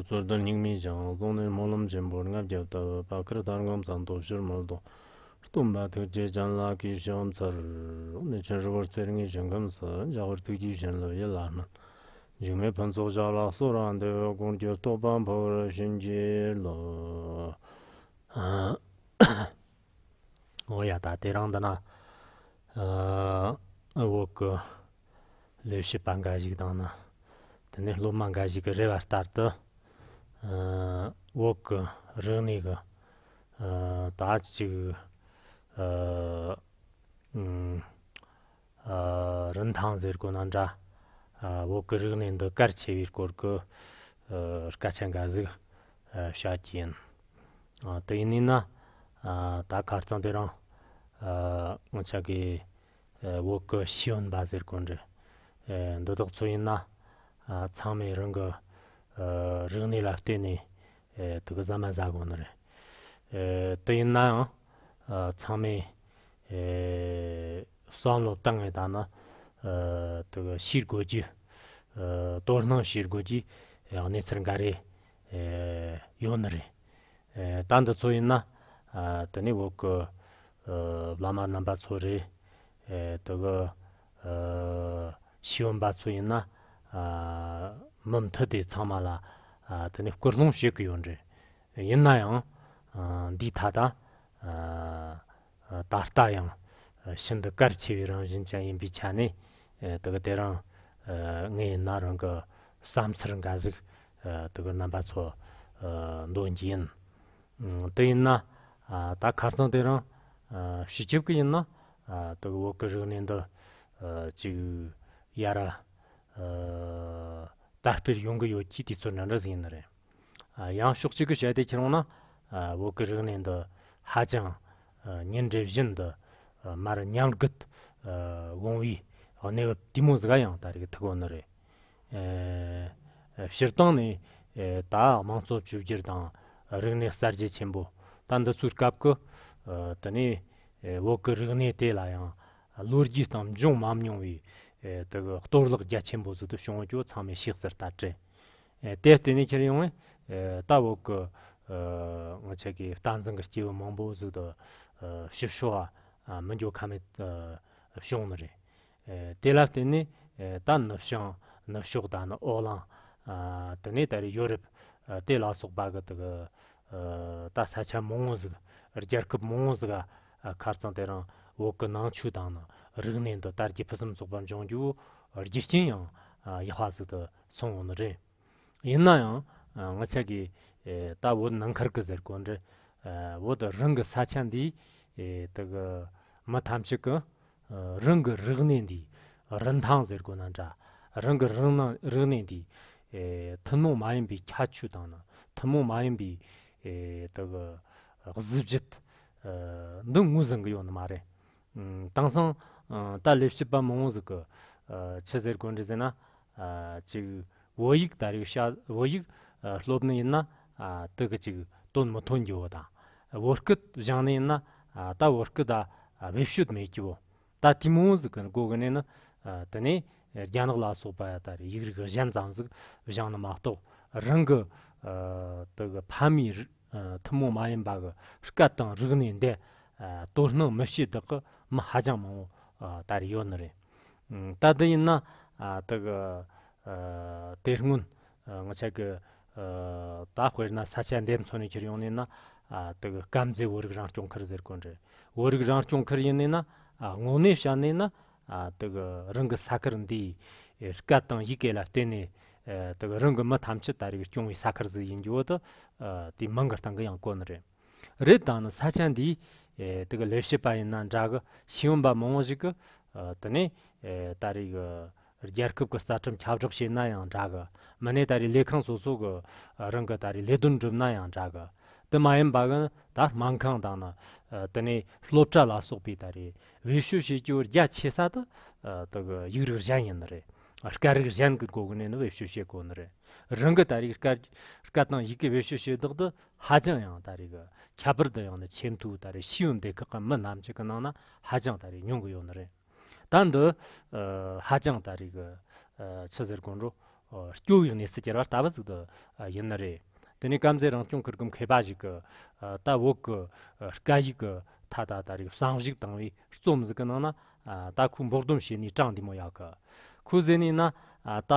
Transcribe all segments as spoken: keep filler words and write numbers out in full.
རྩོད་ལྡན་སྙིགས་མའི་ཞིང་། བཟུང་ནས་སྨོན་ལམ་ཆེན་པོར་རྔ་བརྒྱབ་སྟེ། བར་བསྐལ་དར་ངོམ་ཙམ་དུ་ཕྱིར་མི་ལྡོག། སྟོན་པ་ཐུགས་རྗེ་ཅན་ལ་གུས་ཕྱག་འཚལ། འོ་ན་ཕྱིན་ཆད་རི་བོར་ཚེ་རིང་གི་ཞིང་ཁམས་སུ། འཇའ་གུར་ཐུགས་རྗེའི་བྱིན་རླབས་ཡིད་ལ་སྨིན། འཇིགས་མེད་ཕུན་ཚོགས་ཞབས་ལ་གསོལ་བ་འདེབས། དཀོན་གྱི་སྟོབས་པ་འཕོ་བར་བྱིན་གྱིས་རློབས། འོ་ཡ། ད་དེ་རིང་འདི་ན་ཨ་བོད་ཀྱི་ལས་བྱེད་པ་འགའ་ཞིག་དང་ནི། དེ་ནས་སློབ་མ་འགའ་ཞིག་གི་རེ་བ་ལྟར་དུ། ཨ་བོད་ཀྱི་རིག་གནས་ཀྱི་ཨ་ད་ཅིག་ཨ་ཨུམ་ཨ་རིན་ཐང་ཟེར་དགོས་ན་འདྲ། ཨ་བོད་ཀྱི་རིག་གནས་འདི་གལ་ཆེ་བའི་སྐོར་གྱི་ཨ་སྐད་ཆ་འགའ་ཟིག་ཨ་བཤད་ཀྱི་ཡིན། ཨ་དེ་ཡིན་ནི་ན། ཨ་ད་ཁ་རྩང་དེ་རིང་ཨ་ང་ཅག་གི་ཨ་བོད་ཀྱི་ཤེས་ཡོན་པ་ཟེར་དགོས་འདྲ། ཨ་འདི་དག་ཚོ་ཡིན་ན། ཨ་ཚང་མས་རང་གི་ཨ་རིག་གནས་ལ་བརྟེན་ནས་ཨ་དེ་གི་ཟ་མ་ཟ་དགོས་ནི་རེད། ཨ་དེ་ཡིན་ན་ཡང་ཨ་ཚང་མས་ཨ་བསམ་བློ་བཏང་ངེས་ད་ནི། ཨ་དེ་གི་ཤེས་དགོས་རྒྱུ། ཨ་དོ་སྣང་བྱེད་དགོས་རྒྱུ་གནས་ཚུལ་འགའ་རེ་ཨ་ཡོད་ནི་རེད། ཨ་ད་འདི་ཚོ་ཡིན་ན། ཨ་དེ་ནས་བོད་ཀྱི་ཨ་བླ་མ་རྣམ་པ་ཚོ་རེད། ཨ་དེ་གི་ཨ་ཤེས་ཡོན་པ་ཚོ་ཡིན་ན། ཨ་མུ་མཐུད་དེ་ཚང་མ་ལ་ཨ་དེ་ནས་སྐུལ་སློང་བྱེད་ཀྱི་ཡོད་རེད། ཡིན་ན་ཡང་ཨ་འདིའི་ཐད་ད་ཨ་ད་ལྟ་ཡང་ཤིན་ཏུ་གལ་ཆེ་བའི་རང་བཞིན་ཅན་ཡིན་པའི་ཆ་ནས། ཨ་དེ་གི་དེ་རིང་ཨ་ངས་ཡིན་ན་རང་གི་བསམ་ཚུལ་འགའ་ཟིག་ཨ་དེ་གི་རྣམ་པ་ཚོ་ཨ་འདོན་གྱི་ཡིན། ཨ་དེ་ཡིན་ན། ཨ་ད་ཁ་རྩང་དེ་རིང་ཨ་སྤྱི་ཁྱབ་ཀྱི་ཡིན་ན། ཨ་དེ་གི་བོད་ཀྱི་རིག་གནས་འདི་ཨ་ཅིག་ཡར་ཨ་དར་སྤེལ་ཡོང་གི་ཡོད་ཀྱི་དུས་ཚོད་འདྲ་འདྲ་ཟིག་ཡིན་ནི་རེད། ཨ་ཡང་ཕྱོགས་གཅིག་གི་བཤད་དེ་ཁྱེར་འོང་ན། ཨ་བོད་ཀྱི་རིག་གནས་འདི་ཧ་ཅང་ཨ་ཉིན་རེ་བཞིན་དུ་ཨ་མར་ཉམས་རྒུད་ཨ་འོང་བའི་གནས་བབ་དེ་མོ་ཟིག་ག་ཡང་ད་རེས་ཐུག་ཡོད་ནི་རེད། ཨེ་སྤྱིར་བཏང་ནས་ཨེ་ད་དམངས་གཙོ་བཅོས་བསྒྱུར་དང་རིག་གནས་གསར་བརྗེ་ཆེན་པོ་ད་འདི་ཚོའི་སྐབས་ཀྱི་ཨེ་དེ་ནས་ཨེ་བོད་ཀྱི་རིག་གནས་དེ་ལ་ཡང་ལོ་རྒྱུས་སྟེང་འབྱུང་མ་མྱོང་བའི་ཨེ་དེ་གི་གཏོར་བརླག་རྒྱ་ཆེན་པོ་ཟིག་ཏུ་བྱུང་ཡོད་རྒྱུ་ཚང་མས་ཤེས་གསལ་ལྟར་རེད། ཨེ་དེ་བརྟེན་ནས་ཁྱེར་ཡོང་བས་ཨེ་ད་བོད་ཀྱི་ཨེ་ང་ཆ་གི་བསྟན་འཛིན་གྱི་སྐྱེས་བུ་མང་པོ་ཟིག་ཏུ་ཨེ་ཕྱིར་བཤོལ་བ་ཨེ་མི་འགྱོ་ཁ་མེད་ཨེ་བྱུང་ནི་རེད། ཨེ་དེ་ལ་བརྟེན་ནས་ཨེ་ད་ནུབ་བྱང་ནུབ་ཕྱོགས་དང་ནི་ཨོ་གླིང་། ཨ་དེ་ནས་ད་རེས་ཡོ་རོབ་ཨ་དེ་ལ་སོགས་པ་གི་དེ་གི་ཨ་ད་ས་ཆ་མང་བོ་ཟིག་རྒྱལ་ཁབ་མང་བོ་ཟིག་ག་ཨ་ཁ་རྩང་དེ་རིང་བོད་ཀྱི་ནང་ཆོས་དང་ནི་རིག་གནས་འདི་དར་རྒྱས་ཕུན་སུམ་ཚོགས་པར་འབྱུང་རྒྱུ་རྒྱུ་རྐྱེན་ཡང་ཨ་ཡག་པ་ཟིག་ཏུ་སོང་ཡོད་ནི་རེད། ཡིན་ན་ཡང་ཨ་ང་ཆ་གི་ཨེ་ད་བོད་ནང་ཁུལ་གི་ཟེར་དགོས་འདྲ། ཨ་བོད་རང་གི་ས་ཆ་འདི་ཨེ་དེ་གི་མི་ཐམས་ཅད་ཀྱི་ཨ་རང་གི་རིག་གནས་འདི་རིན་ཐང་ཟེར་དགོས་ན་འདྲ། རང་གི་རིག་གནས་རིག་གནས་འདི་ཨེ་ཐུན་མོང་མ་ཡིན་པའི་ཁྱད་ཆོས་དང་ནི་ཐུན་མོང་མ་ཡིན་པའི་ཨེ་དེ་གི་གཟི་བརྗིད་ཨ་འདི་ངོས་ཟིན་གི་ཡོད་ནི་མ་རེད། ཨ་དེང་སང་ཨ་ད་ལས་བྱེད་པ་མང་བོ་ཟིག་གི་ཨ་ཆི་ཟེར་དགོས་འདྲ་ཟེར་ན། ཨ་ཅིག་བོད་ཡིག་ད་རེས་ཤ་བོད་ཡིག་ཨ་སློབ་ནི་ཡིན་ན། ཨ་དེ་གི་ཅིག་དོན་མི་ཐོན་རྒྱུ་བོ་དང་། བོད་སྐད་སྦྱང་ནི་ཡིན་ན། ཨ་ད་བོད་སྐད་ད་ཨ་བེད་སྤྱོད་མེད་རྒྱུ་བོ། ད་དེ་མོ་ཟིག་གི་སྒོ་གི་ནས་ནི་ཨ་དེ་ནས་རྒྱ་ནག་ལ་སོགས་པ་ཡ་ད་རེས་ཡིག་རིགས་གཞན་ཙམ་ཟིག་སྦྱང་ནི་མ་གཏོགས། རང་གི་ཨ་དེ་གི་ཕ་མའི་རི་ཨ་ཐུན་མོང་མ་ཡིན་པ་གི་སྐད་དང་རིག་གནས་འདི་ཨ་དོ་སྣང་མི་བྱེད་བདག་གི་མི་ཧ་ཅང་མང་བོ་ཨ་ད་རེས་ཡོད་ནི་རེད། ཨ་ད་འདི་ཡིན་ན་ཨ་དེ་གི་ཨ་དེ་སྔོན་ཨ་ང་ཆ་གི་ཨ་ད་དཔེར་ན་ས་ཆ་འདི་མཚོན་ནས་ཁྱེར་ཡོང་ནས་ན། ཨ་དེ་གི་དཀར་མཛེས་བོད་རིགས་རང་སྐྱོང་ཁུལ་ཟེར་དགོས་འདྲ། བོད་རིགས་རང་སྐྱོང་ཁུལ་ཡིན་ནས་ན། ཨ་དངོས་གནས་བཤད་ནས་ན། ཨ་དེ་གི་རང་གི་ས་ཁུལ་འདིའི་ཨེ་སྐད་དང་ཡི་གེ་ལ་བརྟེན་ནས། ཨེ་དེ་གི་རང་གི་མི་ཐམས་ཅད་ད་རེས་སྐྱོང་བའི་ས་ཁུལ་ཟིག་ཡིན་རྒྱུ་བོ་དེ་ཨ་དེ་མིང་གི་སྟེང་གི་ཡང་བཀོད་ནི་རེད། རེད། ད་ནི་ས་ཆ་འདིའི་ཨེ་དེ་གི་ལས་བྱེད་པ་ཡིན་ན་འདྲ་གི། ཤེས་ཡོན་པ་མང་བོ་ཞིག་གི་ཨ་དེ་ནས་ཨེ་ད་རེས་གི་རྒྱལ་ཁབ་ཀྱི་རྩ་ཁྲིམས་ཁྱབ་བསྒྲགས་བྱས་ན་ཡང་འདྲ་གི། མིན་ནས་ད་རེས་ལས་ཁང་སོ་སོ་གི་ཨ་རང་གི་ད་རེས་ལས་དོན་སྒྲུབ་ན་ཡང་འདྲ་གི། དེ་མ་ཡིན་པ་གི་ད་སྨན་ཁང་དང་ནི་ཨ་དེ་ནས་སློབ་གྲྭ་ལ་སོགས་པའི་ད་རེས་བེད་སྤྱོད་བྱེད་རྒྱུ་རྒྱ་ཆེ་ས་དེ་ཨ་དེ་གི་ཡིག་རིགས་གཞན་ཡིན་ནི་རེད། སྐད་རིགས་གཞན་གི་སྒོ་གི་ནས་ནི་བེད་སྤྱོད་བྱེད་དགོས་ནི་རེད། རང་གི་ད་རེས་སྐད་སྐད་དང་ཡི་གེ་བེད་སྤྱོད་བྱེད་བདག་དེ་ཧ་ཅང་ཡང་ད་རེས་གི་ཁྱད་པར་དུ་ཡང་ནི་ཆེན་ཐུབ། ད་རེས་ཤེས་ཡོན་སྡེ་ཁག་གི་མི་རྣམས་ཅིག་གི་ནང་ན་ཧ་ཅང་ད་རེས་ཉུང་གི་ཡོད་ནི་རེད། ད་འདི་ཨ་ཧ་ཅང་ད་རེས་གི་ཨ་ཆི་ཟེར་དགོས་འགྲོ། སྐྱོ་བའི་གནས་སུ་གྱུར་བ་ལྟ་བུ་ཟིག་ཏུ་ཡིན་ནི་རེད། དེ་ནས་དཀར་མཛེས་རང་སྐྱོང་ཁུལ་གྱི་མཁས་པ་ཞིག་གིས་ད་བོད་ཀྱི་སྐད་ཡིག་གི་ཐད་ད་ད་རེས་གསང་ཞིབ་བཏང་བའི་རྩོམ་ཟིག་གི་ནང་ན་ད་ཁོས་འབོག་སྡོམ་བྱས་ནས་དྲངས་འདི་མོ་ཡག་གི། ཁོས་ཟེར་ནས་ན་ད་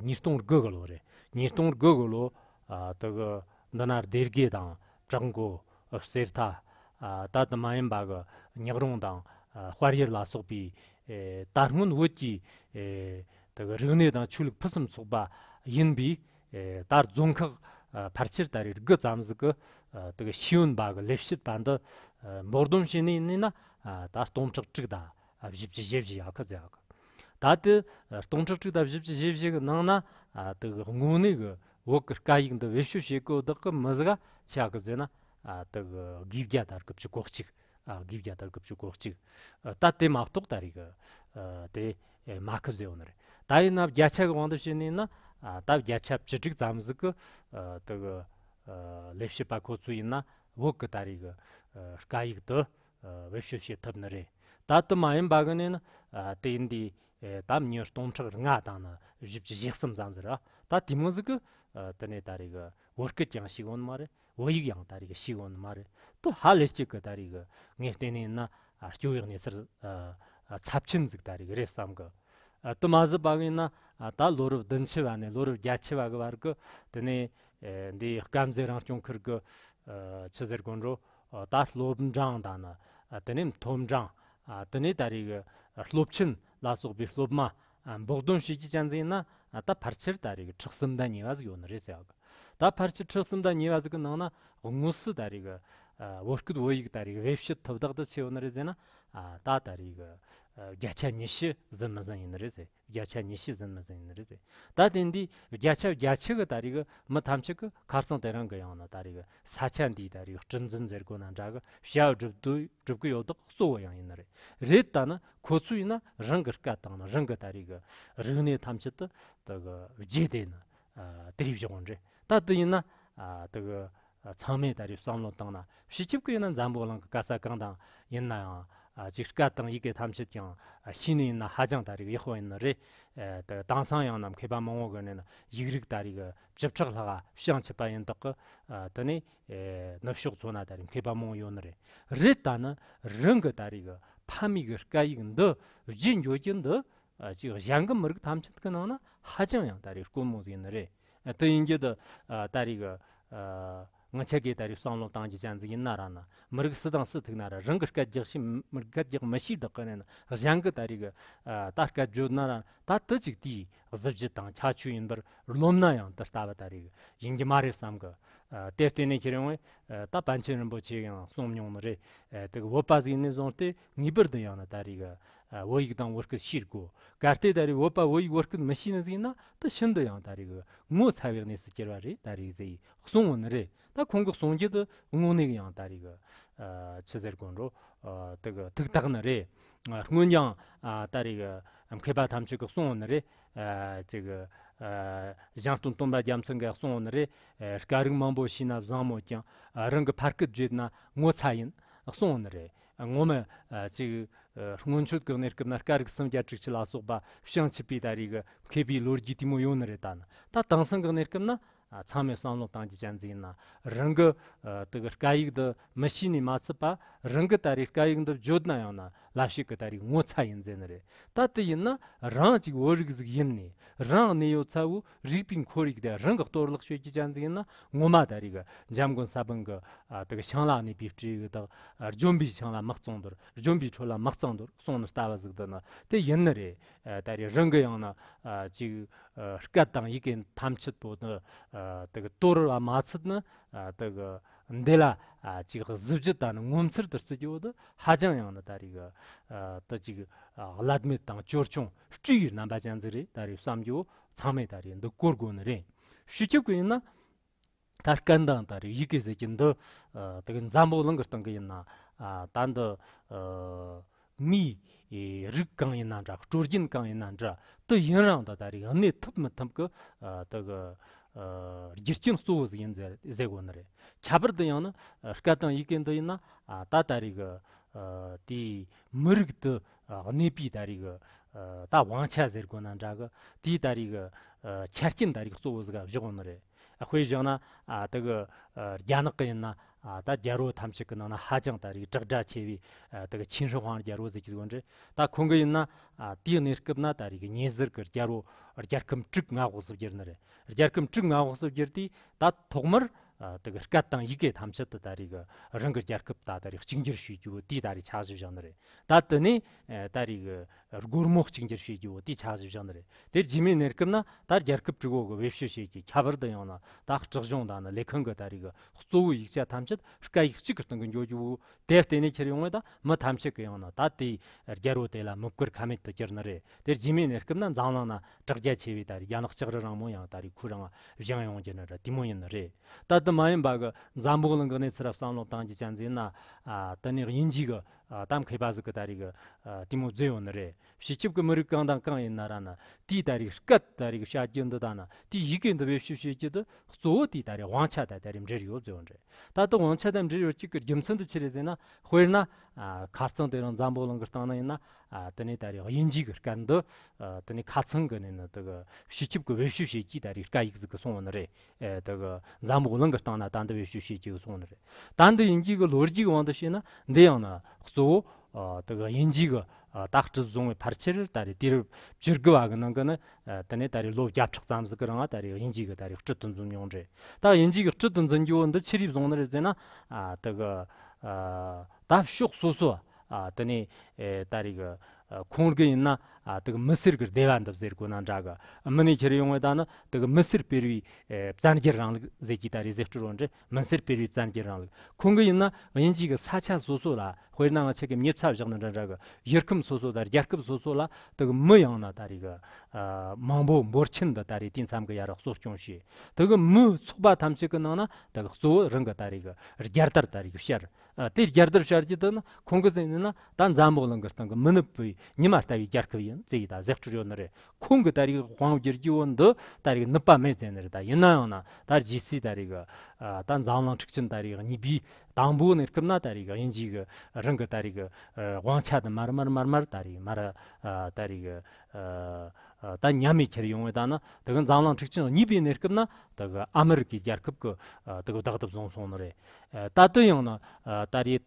ཉིས་སྟོང་དགུ་གི་ལོ་རེད། ཉིས་སྟོང་དགུ་གི་ལོ་དེ་གི་འདི་ན་སྡེ་དགེ་དང་བྲག་མགོ། གསེར་རྟ། ད་དུ་མ་ཡིན་པ་གི་ཉག་རོང་དང་དཔལ་ཡུལ་ལ་སོགས་པའི་ད་སྔོན་བོད་ཀྱི་དེ་གི་རིག་གནས་དང་ཆོས་ལུགས་ཕུན་སུམ་ཚོགས་པ་ཡིན་པའི་ད་རྫོང་ཁག་ཕལ་ཆེར་ད་རེས་དགུ་ཙམ་ཟིག་གི་དེ་གི་ཤེས་ཡོན་པ་གི་ལས་བྱེད་པ་འདི་འབོག་སྡོམ་བྱས་ནས་ཡིན་ན་ད་སྟོང་ཕྲག་དྲུག་དང་བཞི་བཅུ་ཞེ་བཞི་ཡག་གི་ཟེར་ཡག་གི། ད་དེ་སྟོང་ཕྲག་དྲུག་དང་བཞི་བཅུ་ཞེ་བཞི་གི་ནང་ན་དེ་གི་དངོས་གནས་གི་བོད་ཀྱི་སྐད་ཡིག་འདི་བེད་སྤྱོད་བྱེད་གོ་བདག་གི་མི་ཟིག་ག་ཆ་གི་ཟེར་ན་དེ་གི་དགུ་བརྒྱ་དང་དགུ་བཅུ་གོ་གཅིག། དགུ་བརྒྱ་དང་དགུ་བཅུ་གོ་གཅིག། ད་དེ་མ་གཏོགས་ད་རེས་གི་དེ་མ་ཁི་ཟེར་ཡོད་ནི་རེད། ད་ཡིན་ན་བརྒྱ་ཆ་གི་དབང་དུ་བྱས་ནས་ན་ད་བརྒྱ་ཆ་བཅུ་དྲུག་ཙམ་ཟིག་གི་དེ་གི་ལས་བྱེད་པ་ཁོ་ཚོ་ཡིན་ན་བོད་གི་ད་རེས་གི་སྐད་ཡིག་དེ་བེད་སྤྱོད་བྱེད་ཐུབ་ནི་རེད། ད་དུ་མ་ཡིན་པ་གི་ནས་ན་དེ་ཡིན་དུས་ད་མྱི་སྟོང་ཕྲག་ལྔ་དང་ན་བཞི་བཅུ་ཞེ་གསུམ་ཙམ་ཟིག་ར། ད་དེ་མོ་ཟིག་གི་དེ་ནས་ད་རེས་གི་བོད་སྐད་ཀྱང་ཤེས་གོ་ནི་མ་རེད། བོད་ཡིག་ཡང་ད་རེས་གི་ཤེས་གོ་ནི་མ་རེད། དུ་ཧ་ལས་གཅིག་གི་ད་རེས་གི་ངས་བལྟས་ནས་ན་སྐྱོ་བའི་གནས་ཚུལ་ཚབས་ཆེན་ཟིག་ད་རེས་གི་རེད་བསམ་གི། དུ་མ་ཟིག་པ་གི་ན་ད་ལོ་རབས་བདུན་ཅུ་བ་ནས་ལོ་རབས་བརྒྱད་ཅུ་བ་གི་བར་གི་དེ་ནས་འདི་དཀར་མཛེས་རང་སྐྱོང་ཁུལ་གི་ཆི་ཟེར་དགོས་འགྲོ། ད་སློབ་འབྲིང་དང་ན་དེ་ནས་མཐོ་འབྲིང་དེ་ནས་ད་རེས་གི་སློབ་ཆེན་ལ་སོགས་པའི་སློབ་མ་འབོག་སྡོམ་བྱེད་རྒྱུ་ཅན་ཟིག་ཡིན་ན་ད་ཕལ་ཆེར་ད་རེས་གི་ཁྲི་གསུམ་དང་ཉེ་བ་ཟིག་ཡོད་ནི་རེད་ཟེར་ཡག་གི། ད་ཕལ་ཆེར་ཁྲི་གསུམ་དང་ཉེ་བ་ཟིག་གི་ནང་ན་དངོས་སུ་ད་རེས་གི་བོད་སྐད་བོད་ཡིག་ད་རེས་གི་བེད་སྤྱོད་ཐུབ་བདག་དུ་ཆེ་ཡོད་ནི་རེད་ཟེར་ན་ད་ད་རེས་གི་བརྒྱ་ཆ་ཉི་ཤུ་ཟིན་མི་ཟིན་ཡིན་ནི་རེད་ཟེར། བརྒྱ་ཆ་ཉི་ཤུ་ཟིན་མི་ཟིན་ཡིན་ནི་རེད་ཟེར། ད་དེ་འདི་བརྒྱ་ཆ་བརྒྱད་ཅུ་གི་ད་རེས་གི་མི་ཐམས་ཅད་གི་ཁ་སང་དེ་རིང་གི་ཡང་ན་ད་རེས་གི་ས་ཆ་འདིའི་ད་རེས་གི་སྲིད་འཛིན་ཟེར་དགོས་ན་འདྲ་གི་བྱ་བ་སྒྲུབ་དུ་སྒྲུབ་གི་ཡོད་དག་གཙོ་བོ་ཡང་ཡིན་ནི་རེད། རེད་ད་ནི་ཁོ་ཚོ་ཡིན་ན་རང་གི་སྐད་དང་ནི་རང་གི་ད་རེས་གི་རིག་གནས་ཐམས་ཅད་དུ་ད་གི་བརྗེད་དེ་ནི་དེ་རིགས་བཞག་འོང་རེད། ད་དེ་ཡིན་ན་ད་གི་ཚང་མས་ད་རེས་བསམ་བློ་བཏང་ན་སྤྱི་ཁྱབ་ཀྱི་ཡིན་ན་འཛམ་བུ་གླིང་གི་ག་ས་གང་དང་ཡིན་ན་ཡང་ཅིག་སྐད་དང་ཡི་གེ་ཐམས་ཅད་ཀྱང་ཤེས་ནི་ཡིན་ན་ཧ་ཅང་ད་རེས་ཡག་པོ་ཡིན་ནི་རེད། དེ་དེང་སང་ཡང་ན་མཁས་པ་མང་བོ་གི་ནས་ན་ཡིག་རིགས་ད་རེས་གི་བཅུ་ཕྲག་ལྷག་བྱང་ཆུབ་པ་ཡིན་དག་གི། དེ་ནས་ནུབ་ཕྱོགས་ཚོ་ན་ད་རེས་མཁས་པ་མང་བོ་ཡོད་ནི་རེད། རེད་ད་ནི་རང་གི་ད་རེས་གི་ཕ་མེས་གི་སྐད་ཡིག་འདི་བརྗེད་འགྱོ་རྒྱུ་འདི་ཅིག་གཞན་གི་མི་རིགས་ཐམས་ཅད་གི་ནང་ན་ཧ་ཅང་ཡང་ད་རེས་དཀོན་མོ་ཟིག་ཡིན་ནི་རེད། དེ་ཡིན་རྒྱུ་དུ་ད་རེས་གི་ང་ཆ་གིས་ད་རེས་བསམ་བློ་བཏང་རྒྱུ་ཅན་ཟིག་ཡིན་ན་ར་ན་མི་རིགས་སུ་དང་སུ་ཐུག་ན་ར་རང་གི་སྐད་རྒྱག་ཤེས་མི་སྐད་རྒྱག་མི་ཤེས་བདག་གི་ནས་ན་གཞན་གི་ད་རེས་གི་ད་སྐད་བརྗོད་ན་ར་ད་དུ་ཅིག་དེའི་གཟི་བརྗིད་དང་ཁྱད་ཆོས་ཡིན་པར་རློམ་ན་ཡང་དུ་ལྟ་བ་ད་རེས་གི་ཡིན་རྒྱུ་མ་རེད་བསམ་གི། དེ་བརྟེན་ནས་ཁྱེད་རང་ད་པཎ་ཆེན་རིན་པོ་ཆེ་ཡང་གསུངས་མྱོང་ནི་རེད། དེ་གི་བོད་པ་ཟིག་ནས་བཟུང་སྟེ་ངེས་པར་དུ་ཡང་ན་ད་རེས་གི་བོད་ཡིག་དང་བོད་སྐད་ཤེས་དགོས། གལ་ཏེ་ད་རེས་བོད་པ་བོད་ཡིག་བོད་སྐད་མི་ཤེས་ནི་ཟིག་ཡིན་ན་ད་ཤིན་ཏུ་ཡང་ད་རེས་གི་ངོ་ཚ་བའི་གནས་སུ་གྱུར་བ་རེད་ད་རེས་ཟེར་གསུངས་ཡོད་ནི་རེད། ད་ཁོང་གི་གསུང་རྒྱུ་དུ་དངོས་གནས་ཀྱི་ཡང་ད་རེས་གི་ཆི་ཟེར་དགོས་འགྲོ། དེ་གི་ཐུགས་ཐག་ནི་རེད། སྔོན་ཀྱང་ད་རེས་གི་མཁས་པ་ཐམས་ཅད་གི་གསུངས་ཡོད་ནི་རེད། ཅིག་གཞན་སྟོན་སྟོན་པ་རྒྱལ་མཚན་གི་གསུངས་ཡོད་ནི་རེད། སྐད་རིགས་མང་པོ་ཤེས་ན་བཟང་མོད་ཀྱང་རང་གི་ཕ་སྐད་བརྗེད་ན་ངོ་ཚ་ཡིན་གསུངས་ཡོད་ནི་རེད། ངོ་མ་ཅིག་སྔོན་ཆད་གི་གནས་སྐབས་ན་སྐད་རིགས་སུམ་བརྒྱ་དྲུག་ཅུ་ལ་སོགས་པ་བྱང་ཆུབ་པའི་ད་རེས་གི་མཁས་པའི་ལོ་རྒྱུས་དེ་མོ་ཡོད་ནི་རེད། ད་ནི་ད་དེང་སང་གི་གནས་སྐབས་ན་ཚང་མས་བསམ་བློ་བཏང་རྒྱུ་ཅན་ཟིག་ཡིན་ན་རང་གི་དེ་གི་སྐད་ཡིག་འདི་མི་ཤེས་ནས་མ་ཚད་པ་རང་གི་ད་རེས་སྐད་ཡིག་འདི་བརྗོད་ན་ཡང་ན་ལབ་ཤེས་གི་ད་རེས་ངོ་ཚ་ཡིན་ཟེར་ནི་རེད། ད་དེ་ཡིན་ན་རང་ཅིག་བོད་རིགས་ཟིག་ཡིན་ནས་རང་གནས་ཡོད་ཚ་བོ་རིག་པའི་ཁོར་ཡུག་དེ་རང་གི་གཏོར་བརླག་བྱེད་རྒྱུ་ཅན་ཟིག་ཡིན་ན་ངོ་མ་ད་རེས་གི་འཇམ་མགོན་ས་པཎ་གི་དེ་གི་ཤིང་ལ་གནས་པའི་སྤྲེའུ་དག་ལྗོན་པའི་ཤིང་ལ་མི་གཙང་འདོར་ལྗོན་པའི་ཁྲོད་ལ་མི་གཙང་འདོར་གསུངས་ནི་ལྟ་བུ་ཟིག་འདི་ནི་དེ་ཡིན་ནི་རེད། ད་རེས་རང་གི་ཡང་ན་ཅིག་སྐད་དང་ཡི་གེ་ཐམས་ཅད་པོ་ནི་དེ་གི་དོར་བ་མ་ཚད་ནི་དེ་གི་འདི་ལ་ཅིག་གཟི་བརྗིད་དང་ངོ་མཚར་དུ་བརྩི་རྒྱུ་བོ་དེ་ཧ་ཅང་ཡང་ན་ད་རེས་གི་དེ་ཅིག་བླ་མེད་དང་ཅོལ་ཆུང་སྤྲེའུའི་རྣམ་པ་ཅན་ཟིག་རེད་ད་རེས་བསམ་རྒྱུ་བོ་ཚང་མས་ད་རེས་འདི་གོ་དགོས་ནི་རེད། སྤྱི་ཁྱབ་ཀྱི་ཡིན་ན། ད་སྐད་དང་ད་རེས་ཡི་གེ་ཟེར་གྱི་འདི་དེ་གི་འཛམ་བུ་གླིང་གི་སྟེང་གི་ཡིན་ན་ད་འདི་མིའི་རིགས་གང་ཡིན་ན་འདྲ་སྲོལ་རྒྱུན་གང་ཡིན་ན་འདྲ་དེ་ཡུན་རིང་དུ་ད་རེས་གནས་ཐུབ་མི་ཐུབ་ཀྱི་དེ་གི་རྒྱུ་རྐྱེན་གཙོ་བོ་ཟིག་ཡིན་ཟེར་ཟེར་དགོས་ནི་རེད། ཁྱད་པར་དུ་ཡང་ན་སྐད་དང་ཡི་གེ་འདི་ཡིན་ན་ད་ད་རེས་གི་དེའི་མི་རིགས་དེ་གནས་པའི་ད་རེས་གི་ད་དབང་ཆ་ཟེར་དགོས་ན་འདྲ་གི། དེའི་ད་རེས་གི་ཆ་རྐྱེན་ད་རེས་གཙོ་བོ་ཟིག་བཞག་ཡོད་ནི་རེད། དཔེ་བཞག་ན་ཨ་དེ་གི་རྒྱ་ནག་གི་ཡིན་ན་ཨ་ད་རྒྱལ་པོ་ཐམས་ཅད་ཀྱི་ནང་ན་ཧ་ཅང་ད་རེས་དྲག་སྒྲ་ཆེ་བའི་ཨ་དེ་གི་ཆིན་ཧྲི་ཧོང་རྒྱལ་པོ་ཟེར་གྱི་ཡོད་རེད། ད་ཁོང་གི་ཡིན་ན་ཨ་དེའི་གནས་སྐབས་ན་ད་རེས་གི་ཉེ་ཟུར་གི་རྒྱལ་པོ་རྒྱལ་ཁམས་དྲུག་མངའ་འོག་སུ་གྱུར་ནི་རེད། རྒྱལ་ཁམས་དྲུག་མངའ་འོག་སུ་གྱུར་དུས་ད་ཐོག་མར་ཨ་དེ་གི་སྐད་དང་ཡི་གེ་ཐམས་ཅད་དུ་ད་རེས་གི་རང་གི་རྒྱལ་ཁབ་ད་ད་རེས་གཅིག་འགྱུར་བྱེད་རྒྱུ་དེའི་ད་རེས་འཆར་གཞི་བཞག་ནི་རེད། ད་དེ་ནས་ཨ་ད་རེས་གི་སྒོར་མོ་གཅིག་འགྱུར་བྱེད་རྒྱུ་བོ་དེའི་འཆར་གཞི་བཞག་ནི་རེད། དེ་རྗེས་མའི་གནས་སྐབས་ན་ད་རྒྱལ་ཁབ་དྲུག་པོ་གི་བེད་སྤྱོད་བྱེད་རྒྱུ། ཁྱད་པར་དུ་ཡང་ན་ད་སྲིད་གཞུང་དང་ནི་ལས་ཁུངས་གི་ད་རེས་གི་གཙོ་བོའི་ཡིག་ཆ་ཐམས་ཅད་སྐད་ཡིག་གཅིག་གི་སྟེང་གི་འགྱོ་རྒྱུ་བོ། དེ་བརྟེན་ནས་ཁྱེར་ཡོང་བས་ད་མི་ཐམས་ཅད་ཀྱི་ཡང་ན་ད་དེའི་རྒྱལ་པོ་དེ་ལ་མོས་གུས་ཁ་མེད་དུ་གྱུར་ནི་རེད། དེ་རྗེས་མའི་གནས་སྐབས་ན་འཛམ་གླིང་ན་དྲག་རྒྱ་ཆེ་བའི་ད་རེས་རྒྱ་ནག་ལྕགས་རི་རིང་མོ་ཡང་ད་རེས་ཁོ་རང་བཞེངས་ཡོང་རྒྱུ་ནི་ར་དེ་མོ་ཡིན་ནི་རེད། ད་དེ་མ་ཡིན་པ་གི་འཛམ་བུ་གླིང་གི་གནས་ཚུལ་ལ་བསམ་བློ་བཏང་རྒྱུ་ཅན་ཟེར་ན་ཨ་དེ་ནས་དབྱིན་ཇི་གི་ཨ་གཏམ་མཁས་པ་ཟིག་གི་ད་རེས་གི་ཨ་དེ་མོ་བཟོས་ཡོད་ནི་རེད། སྤྱི་ཁྱབ་ཀྱི་མི་རིགས་གང་དང་གང་ཡིན་ན་ར་ན་དེའི་ད་རེས་སྐད་ད་རེས་བྱ་རྒྱུ་འདི་དང་ན་དེའི་ཡི་གེ་འདི་བེད་སྤྱོད་བྱེད་རྒྱུ་དེ་གཙོ་བོ་དེའི་ད་རེས་དབང་ཆ་དང་ད་རེས་འབྲེལ་ཡོད་བཟོས་ཡོད་རེད། ད་ལྟ་དབང་ཆ་དང་འབྲེལ་ཡོད་རྒྱུ་གི་རྒྱུ་མཚན་དེ་ཆི་རེད་ཟེར་ན། དཔེར་ན་ཨ་ཁ་རྩང་དེ་རིང་འཛམ་བུ་གླིང་གི་སྟེང་ན་ཡིན་ན་ཨ་དེ་ནས་ད་རེས་དབྱིན་ཇི་གི་སྐད་འདི་ཨ་དེ་ནས་ཁ་ཚང་གི་ནས་ནི་དེ་གི་སྤྱི་ཁྱབ་ཀྱི་བེད་སྤྱོད་བྱེད་རྒྱུའི་ད་རེས་སྐད་ཡིག་ཟིག་གི་སོང་བ་ནི་རེད། ཨེ་དེ་གི་འཛམ་བུ་གླིང་གི་སྟེང་ན་ད་འདི་བེད་སྤྱོད་བྱེད་རྒྱུ་གི་སོང་ནི་རེད། ད་འདི་དབྱིན་ཇི་གི་ལོ་རྒྱུས་ཀྱི་དབང་དུ་བྱས་ན་འདི་ཡང་ན་གཙོ་བོ་ཨ་དེ་གི་དབྱིན་ཇི་གི་ཨ་ད་སྲིད་བཟུང་བའི་ཕལ་ཆེར་ད་རེས་དུས་རབས་བཅུ་དགུ་བ་གི་ནང་གི་ནི་ཨ་དེ་ནས་ད་རེས་ལོ་བརྒྱ་ཕྲག་ཙམ་ཟིག་གི་རིང་ད་རེས་དབྱིན་ཇི་གི་ད་རེས་སྲིད་དུ་འཛིན་མྱོང་རེད། ད་དབྱིན་ཇི་གི་སྲིད་དུ་འཛིན་རྒྱུ་བོ་འདི་ཆི་རིགས་བཟུང་ནི་རེད་ཟེར་ན། ཨ་དེ་གི་ཨ་ད་ཕྱོགས་སོ་སོ་ཨ་དེ་ནས་ཨེ་ད་རེས་གི་ཨ་ཁོང་གི་ཡིན་ན་ཨ་དེ་གི་མི་སེར་གི་སྡེ་བ་འདི་ཟེར་དགོས་ན་འདྲ་གི། མི་ནས་ཁྱེར་ཡོང་བའི་ད་ནི་དེ་གི་མི་སེར་སྤེལ་བའི་ཨེ་བཙན་རྒྱལ་རིང་ལུགས་ཟེར་གྱི་ད་རེས་ཟེར་སྲོལ་རོ་འདྲ། མི་སེར་སྤེལ་བའི་བཙན་རྒྱལ་རིང་ལུགས། ཁོང་གི་ཡིན་ན་དབྱིན་ཇི་གི་ས་ཆ་སོ་སོ་ལ། དཔེར་ན་ང་ཆ་གི་མྱི་ཚ་བཞག་ནི་འདྲ་འདྲ་གི། ཡུལ་ཁམས་སོ་སོ་དང་རྒྱལ་ཁབ་སོ་སོ་ལ་དེ་གི་མི་ཡང་ན་ད་རེས་གི་ཨ་མང་པོ་འབོར་ཆེན་འདི་ད་རེས་དེ་མཚམས་གི་ཡ་ར་གསོ་སྐྱོང་བྱས། དེ་གི་མི་ཚོགས་པ་ཐམས་ཅད་གི་ནང་ན་དེ་གི་གཙོ་བོ་རང་གི་ད་རེས་གི་རྒྱལ་དར་ད་རེས་གི་ཕྱར། ཨ་དེ་རྒྱལ་དར་ཕྱར་རྒྱུ་དེ་ནི་ཁོང་གི་ཟེར་ནི་ན་ད་འཛམ་བུ་གླིང་གི་སྟེང་གི་མི་ནུབ་པའི་ཉི་མ་ལྟ་བུའི་རྒྱལ་ཁབ་ཡིན་ཟེར་ཡི་ད་ཟེར་སྲོལ་ཡོད་ནི་རེད། ཁོང་གི་ད་རེས་དབང་བསྒྱུར་རྒྱུ་བོ་འདི་ད་རེས་ནུབ་པ་མེད་ཟེར་ནི་རེད། ད་ཡིན་ན་ཡང་ན་ད་རྗེས་སུ་ད་རེས་གི་ཨ་ད་འཛམ་གླིང་འཁྲུག་ཆེན་ད་རེས་གཉིས་པའི་དང་པོའི་གནས་སྐབས་ན་ད་རེས་གི་དབྱིན་ཇི་གི་རང་གི་ད་རེས་གི་ཨ་དབང་ཆ་དེ་མར་མར་མར་མར་ད་རེས་མར་ཨ་ད་རེས་གི་ཨ་ཨ་ད་ཉམས་མེད་ཁྱེར་ཡོང་བའི་ད་ན་དེ་གི་འཛམ་གླིང་འཁྲུག་ཆེན་གཉིས་པའི་གནས་སྐབས་ན་དེ་གི་ཨ་མི་རི་ཀའི་རྒྱལ་ཁབ་གི་ཨ་དེ་གི་བདག་ཏུ་བཟུང་སོང་ནི་རེད། ཨ་ད་དུང་ཡང་ན་ཨ་ད་རེས་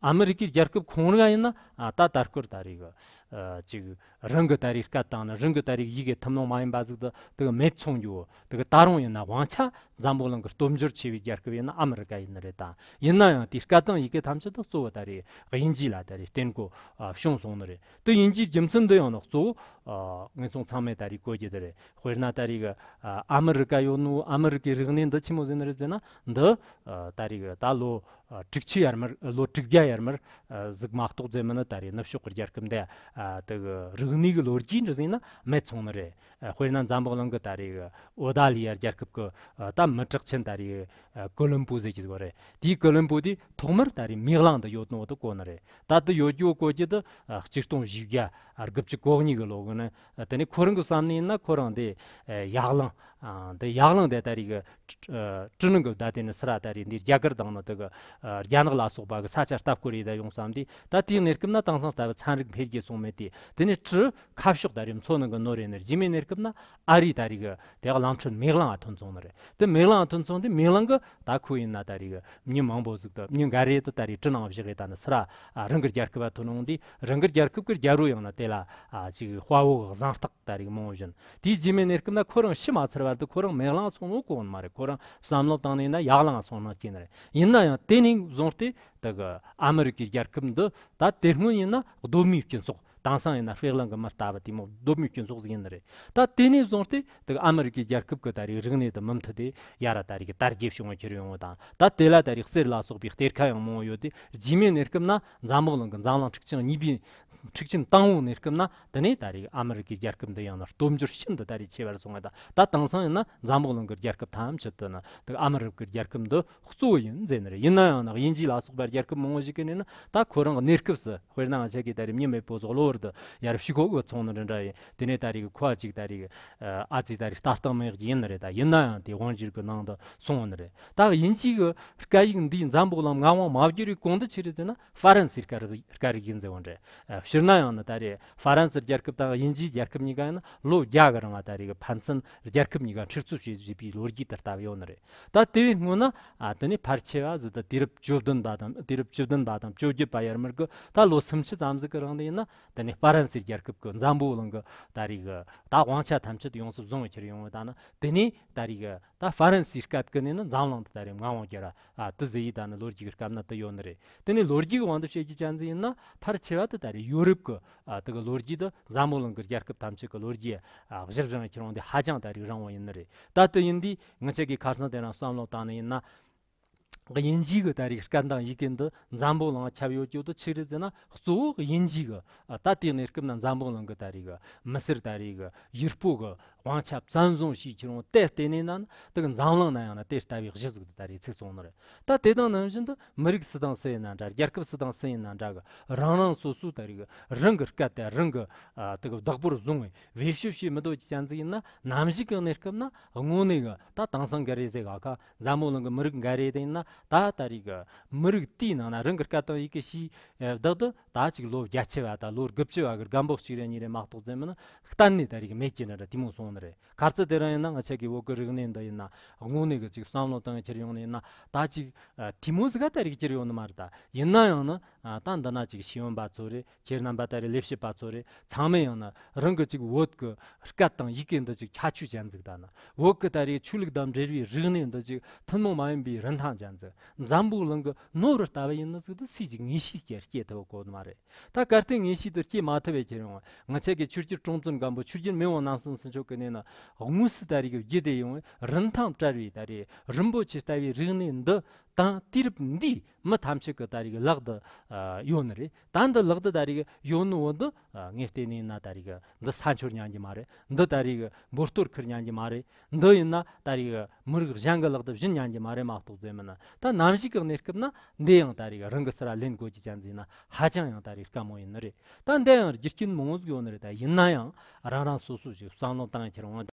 ཨ་མི་རི་ཀའི་རྒྱལ་ཁབ་ཁོང་རང་ཡིན་ན་ཨ་ད་ད་སྐོར་ད་རེས་གི་ཨ་ཅིག་རང་གི་ད་རེས་སྐད་དང་ནི་རང་གི་ད་རེས་ཡི་གེ་ཐུན་མོང་མ་ཡིན་པ་ཟིག་ཏུ་དེ་གི་མེད་སོང་རྒྱུ། དེ་གི་ད་རུང་ཡིན་ན་དབང་ཆ་འཛམ་བུ་གླིང་གི་སྟོབས་འབྱོར་ཆེ་བའི་རྒྱལ་ཁབ་ཡིན་ན་ཨ་མི་རི་ཀ་ཡིན་ནི་རེད། ད་ཡིན་ན་ཡང་དེའི་སྐད་དང་ཡི་གེ་ཐམས་ཅད་དུ་གཙོ་བོ་ད་རེས་དབྱིན་ཇི་ལ་ད་རེས་བརྟེན་དགོས་ཨ་བྱུང་སོང་ནི་རེད། དེ་དབྱིན་ཇིའི་རྒྱུ་མཚན་འདི་ཡང་ན་གཙོ་བོ་ཨ་ངེད་ཚོ་ཚང་མས་ད་རེས་གོ་རྒྱུ་དེ་རེད། དཔེར་ན་ད་རེས་གི་ཨ་ཨ་མི་རི་ཀ་ཡོད་ནོ། ཨ་མི་རི་ཀའི་རིག་གནས་འདི་ཆི་མོ་ཟིག་ནི་རེད་ཟེར་ན། འདི་ཨ་ད་རེས་གི་ད་ལོ་ཨ་དྲུག་ཅུ་ཡར་མར། ལོ་དྲུག་བརྒྱ་ཡར་མར་ཨ་ཟིག་མ་གཏོགས་ཟེར་མིན་ནི་ད་རེས་ནུབ་ཕྱོགས་ཀྱི་རྒྱལ་ཁབ་འདི་ཨ་དེ་གི་རིག་གནས་ཀྱི་ལོ་རྒྱུས་འདྲ་ཟིག་ན་མེད་སོང་ནི་རེད། ཨ་དཔེར་ན་འཛམ་བུ་གླིང་གི་ད་རེས་གི་ཨོ་སྟྲ་ལི་ཡ་རྒྱལ་ཁབ་ཀྱི་ཨ་ད་མི་གྲགས་ཆེན་ད་རེས་ཨ་ཀོ་ལོམ་པོ་ཟེར་གྱི་ཟིག་རེད། དེའི་ཀོ་ལོམ་པོ་དེ་ཐོག་མར་ད་རེས་མེ་གླིང་དུ་ཡོད་ནོ་དེ་གོ་ནི་རེད། ད་དེ་ཡོད་རྒྱུ་གོ་རྒྱུ་དེ་ཨ་གཅིག་སྟོང་བཞི་བརྒྱ་དགུ་བཅུ་གོ་གཉིས་གི་ལོ་གི་ནི། ཨ་དེ་ནས་ཁོ་རང་གི་བསམ་ནི་ཡིན་ན་ཁོ་རང་དེ་ཨ་ཡར་གླིང་། ཨ་དེ་ཡར་གླིང་དེ་ད་རེས་གི་ཨ་ཀྲི་ནང་གི་ད་དེ་ནི་སི་ར་ད་རེས་འདི་རྒྱ་གར་དང་ནི་དེ་གི་ཨ་རྒྱ་ནག་ལ་སོགས་པ་གི་ས་ཆ་ལྟ་སྐོར་རེ་ད་ཡོང་བསམ་དུས། ད་དེའི་གནས་སྐབས་ན་དེང་སང་ལྟ་བུ་ཚན་རིག་འཕེལ་རྒྱས་སོང་མེད་དེ། དེ་ནས་ཀྲི་ཁ་ཕྱོགས་ད་རེས་མཚོ་ནང་གི་ནོར་རེད་ནི། རྗེས་མའི་གནས་སྐབས་ན་ཨ་རིའི་ད་རེས་གི་དེ་གླིང་ཕྲན་མེ་གླིང་ང་ཐོན་སོང་ནི་རེད། དེ་མེ་གླིང་ང་ཐོན་སོང་དུས་མེ་གླིང་གི་ད་ཁོ་ཡིན་ན་ད་རེས་གི་མྱི་མང་པོ་ཟིག་ཏུ་མྱི་འགའ་རེ་དུ་ད་རེས་ཀྲི་ནང་བཞག་གི་ད་ནི་སི་ར་ཨ་རང་གི་རྒྱལ་ཁབ་བ་ཐོན་འོང་དུས། རང་གི་རྒྱལ་ཁབ་ཀྱི་རྒྱལ་པོ་ཡང་ན་དེ་ལ་ཨ་ཅིག་དཔའ་བོ་གཟེངས་རྟགས་ད་རེས་མང་བོ་བྱིན། དེའི་རྗེས་མའི་གནས་སྐབས་ན་ཁོ་རང་ཤི་མ་ཚར་བར་དུ་ཁོ་རང་མེ་གླིང་སོང་ནོ་གོ་ནི་མ་རེད། ཁོ་རང་བསམ་བློ་བཏང་ནས་ན་ཡར་གླིང་སོང་ནོ་སྐྱེས་ནི་རེད། ཡིན་ན་ཡང་དེ་ནས་བཟུང་སྟེ་དེ་གི་ཨ་མི་རི་ཀའི་རྒྱལ་ཁབ་འདི་ད་དེ་སྔོན་ཡིན་ན་གདོད་མའི་སྤྱི་ཚོགས། དེང་སང་ཡིན་ན་ཧྥེ་གླིང་གི་མི་ལྟ་བུ་དེ་མོ་གདོད་མའི་སྤྱི་ཚོགས་ཟིག་ཡིན་ནི་རེད། ད་དེ་ནས་བཟུང་སྟེ་དེ་གི་ཨ་མི་རི་ཀའི་རྒྱལ་ཁབ་ཀྱི་ད་རེས་རིག་གནས་དེ་མུ་མཐུད་དེ་ཡར་ར་ད་རེས་གི་དར་རྒྱས་བྱུང་བ་ཁྱེར་ཡོང་བ་དང་། ད་དེ་ལ་ད་རེས་གསེར་ལ་སོགས་པའི་གཏེར་ཁ་ཡང་མང་བོ་ཡོད་དེ། རྗེས་མའི་གནས་སྐབས་ན་འཛམ་བུ་གླིང་གི་འཛམ་གླིང་འཁྲུག་ཆེན་གཉིས་པའི་འཁྲུག་ཆེན་དང་པོའི་གནས་སྐབས་ན་དེ་ནས་ད་རེས་ཨ་མི་རི་ཀའི་རྒྱལ་ཁབ་འདི་ཡང་ན་སྟོབས་འབྱོར་ཤིན་ཏུ་ད་རེས་ཆེ་བར་སོང་བ་དང་། ད་དེང་སང་ཡིན་ན་འཛམ་བུ་གླིང་གི་རྒྱལ་ཁབ་ཐམས་ཅད་དུ་ནི་དེ་ཨ་མི་རི་ཀའི་རྒྱལ་ཁབ་འདི་གཙོ་བོ་ཡིན་ཟེར་ནི་རེད། ཡིན་ན་ཡང་ན་དབྱིན་ཇི་ལ་སོགས་པ་རྒྱལ་ཁབ་མང་བོ་ཞིག་གི་ནས་ནི་ད་ཁོ་རང་གི་གནས་སྐབས་སུ། དཔེར་ན་ང་ཆ་གི་ད་རེས་མྱི་མེད་པོ་ཟོག་གློ་བུར་དུ་ཡར་ཕྱི་ཁོག་གི་ཚོང་ནི་འདྲ་འདྲ་ཡིན། དེ་ནས་ད་རེས་གི་ཁོ་ཨ་ཅིག་ད་རེས་གི་ཨ་ཙི་ད་རེས་ལྟ་སྟངས་མེད་ཡིན་ནི་རེད། ད་ཡིན་ན་ཡང་དེ་དབང་སྒྱུར་གི་ནང་དུ་སོང་བ་ནི་རེད། ད་དབྱིན་ཇི་གི་སྐད་ཡིག་འདིའི་འཛམ་བུ་གླིང་མངའ་དབང་མ་བསྒྱུར་བའི་གོང་དུ་ཆི་རེད་ཟེར་ན་ཧྥ་རན་སིའི་སྐད་རིགས་སྐད་རིགས་ཡིན་ཟེར་བ་འདྲ། ཨ་ སྤྱིར་ན་ཡང་ན་ད་རེས་ཧྥ་རན་སི་རྒྱལ་ཁབ་དང་དབྱིན་ཇིའི་རྒྱལ་ཁབ་གཉིས་ཀ་ཡང་ན་ལོ་བརྒྱ་གི་རིང་ལ་ད་རེས་ཕན་ཚུན་རྒྱལ་ཁབ་གཉིས་ཀ་འཁྲུག་རྩོད་བྱེད་བཞིན་པའི་ལོ་རྒྱུས་དེ་ལྟ་བུ་ཡོད་ནི་རེད། ད་དེ་བས་སྔོན་ན་ཨ་དེ་ནས་ཕལ་ཆེ་བ་ཟིག་ད་དུས་རབས་བཅུ་བདུན་པ་དང་དུས་རབས་བཅུ་བདུན་པ་དང་བཅོ་བརྒྱད་པ་ཡར་མར་གི་ད་ལོ་སུམ་ཅུ་ཙམ་ཟིག་གི་རིང་དུ་ཡིན་ན་དེ་ནས་ཧྥ་རན་སིའི་རྒྱལ་ཁབ་གི་འཛམ་བུ་གླིང་གི་ད་རེས་གི་ད་དབང་ཆ་ཐམས་ཅད་ཡོངས་སུ་བཟུང་བའི་ཁྱེར་ཡོང་བ་ད་ནི་དེ་ནས་ད་རེས་གི་ད་ཧྥ་རན་སིའི་སྐད་ཀྱི་ནས་ནི་འཛམ་གླིང་དུ་ད་རེས་མངའ་དབང་རྒྱས་ར་ཨ་དེ་ཟེར་ཡི་ད་ནི་ལོ་རྒྱུས་ཀྱི་སྐབས་ན་དེ་ཡོད་ནི་རེད། དེ་ནས་ལོ་རྒྱུས་ཀྱི་དབང་དུ་བཤད་རྒྱུ་ཅན་ཟིག་ཡིན་ན་ཕལ་ཆེ་བ་དེ་ད་རེས་ཡོ་རོབ་ཀྱི་ཨ་དེ་གི་ལོ་རྒྱུས་དེ་འཛམ་བུ་གླིང་གི་རྒྱལ་ཁབ་ཐམས་ཅད་ཀྱི་ལོ་རྒྱུས་ཨ་གཞིར་བཟུང་ཁྱེར་ཡོང་དེ་ཧ་ཅང་ད་རེས་རིང་བོ་ཡིན་ནི་རེད། ད་དེ་ཡིན་དུས་ངི་ཆ་གི་ཁ་སང་དེ་རིང་བསམ་བློ་བཏང་ནི་ཡིན་ན། དབྱིན་ཇི་གི་ད་རེས་སྐད་དང་ཡི་གེ་འདི་འཛམ་བུ་གླིང་ཁྱབ་ཡོད་རྒྱུ་དེ་ཆི་རེད་ཟེར་ན་གཙོ་བོ་དབྱིན་ཇི་གི་ཨ་ད་དེ་གནས་སྐབས་ན་འཛམ་བུ་གླིང་གི་ད་རེས་གི་མི་སེར་ད་རེས་གི་ཡུལ་སྤོ་གི་དབང་ཆ་བཙན་བཟུང་བྱས་ཁྱེར་ཡོང་དེ་ལྟེ་གནས་ན་ནི་དེ་གི་འཛམ་གླིང་ན་ཡང་ན་དེ་ལྟ་བུའི་གཞི་ཟིག་ད་རེས་ཚུགས་སོང་ནི་རེད། ད་དེ་དང་ནང་བཞིན་དུ་མི་རིགས་སུ་དང་སུ་ཡིན་ན་འདྲ། རྒྱལ་ཁབ་སུ་དང་སུ་ཡིན་ན་འདྲ་གི་རང་རང་སོ་སོའི་ད་རེས་གི་རང་གི་སྐད་དེ་རང་གི་ཨ་དེ་གི་བདག་པོར་བཟུང་བའི་བེད་སྤྱོད་བྱེད་མི་འདོད་ཀྱི་ཅན་ཟིག་ཡིན་ན། ནམ་ཞིག་གི་གནས་སྐབས་ན་དངོས་གནས་གི་ད་དེང་སང་འགའ་རེ་ཟེར་ག་ཁ་འཛམ་བུ་གླིང་གི་མི་རིགས་འགའ་རེ་དེ་ཡིན་ན་ད་ད་རེས་གི་མི་རིགས་དེའི་ནང་ན་རང་གི་སྐད་དང་ཡི་གེ་ཤེས་བདག་དེ་ད་ཅིག་ལོ་བརྒྱད་ཅུ་བ་དང་ལོ་དགུ་བཅུ་བ་གི་རྒན་པོ་གཅིག་རེ་གཉིས་རེ་མ་གཏོགས་ཟེར་མིན་ན་གཏན་ནས་ད་རེས་གི་མེད་ཀྱི་འདྲ་འདྲ་དེ་མོ་སོང་ནི་རེད། ག་ཚོད་དེ་རིང་ཡིན་ན་ང་ཆ་གི་བོད་གི་རིག་གནས་འདི་ཡིན་ན་དངོས་གནས་གི་ཅིག་བསམ་བློ་བཏང་ཁྱེར་ཡོང་ནི་ཡིན་ན་ད་ཅིག་ཨ་དེ་མོ་ཟིག་ག་ད་རེས་གི་ཁྱེར་ཡོང་ནི་མ་རེད། ད་ཡིན་ན་ཡང་ན་ཨ་ད་འདི་ན་ཅིག་ཤེས་ཡོན་པ་ཚོ་རེད། ཁྱེད་རྣམ་པ་ད་རེས་ལས་བྱེད་པ་ཚོ་རེད། ཚང་མས་ཡང་ན་རང་གི་ཅིག་བོད་ཀྱི་སྐད་དང་ཡི་གེ་འདི་ཅིག་ཁྱད་ཆོས་ཅན་ཟིག་ད་ནི་བོད་ཀྱི་ད་རེས་ཆོས་ལུགས་དང་འབྲེལ་བའི་རིག་གནས་འདི་ཅིག་ཐུན་མོང་མ་ཡིན་པའི་རིན་ཐང་ཅན་ཟིག་འཛམ་བུ་གླིང་གི་ནོར་བུ་ལྟ་བུ་ཡིན་ནི་ཟིག་འདི་སུས་ཅིག་ངེས་ཤེས་ཀྱིས་སྐྱེ་ཐུབ་གོ་ནི་མ་རེད། ད་གལ་ཏེ་ངེས་ཤེས་འདི་སྐྱེ་མ་ཐུབ་པའི་ཁྱེར་ཡོང་ང་ཆ་གི་ཆོས་རྒྱལ་སྲོང་བཙན་སྒམ་པོ་ཆོས་རྒྱལ་མེས་དབོན་རྣམ་གསུམ་ཟེར་ཆོག་གི་ནས་ནི་དངོས་སུ་ད་རེས་ཀྱི་རྒྱུད་དེ་ཡོང་བའི་རིན་ཐང་བྲལ་བའི་ད་རེས་རིན་པོ་ཆེ་ལྟ་བུའི་རིག་གནས་འདི་དང་དུས་རབས་འདིའི་མི་ཐམས་ཅད་ཀྱི་ད་རེས་ཀྱི་ལག་ཏུ་ཨ་ཡོད་ནི་རེད། ད་འདི་ལག་ཏུ་ད་རེས་ཀྱི་ཡོད་ནི་བོ་འདི་ཨ་ངས་བལྟས་ནས་ཡིན་ན་ད་རེས་ཀྱི་འདི་ས་འཆོར་ཉན་གྱི་མ་རེད། འདི་ད་རེས་ཀྱི་འབུར་གཏོར་ཁུར་ཉན་གྱི་མ་རེད། འདི་ཡིན་ན་ད་རེས་ཀྱི་མི་རིགས་གཞན་གྱི་ལག་ཏུ་བྱིན་ཉན་གྱི་མ་རེད་མ་གཏོགས་ཟེར་མིན་ན། ད་ནམ་ཞིག་གི་གནས་སྐབས་ན་འདི་ཡང་ད་རེས་ཀྱི་རང་གི་སར་ལེན་དགོས་ཀྱི་ཅན་ཟིན་ན་ཧ་ཅང་ཡང་ད་རེས་དཀའ་མོ་ཡིན་ནི་རེད། ད་འདི་ཡང་རྒྱུ་རྐྱེན་མང་བོ་ཟིག་ཡོད་ནི་རེད། ད་ཡིན་ན་ཡང་རང་རང་སོ་སོ་ཞིག་བསམ་བློ་བཏང་ཁྱེར་འོང་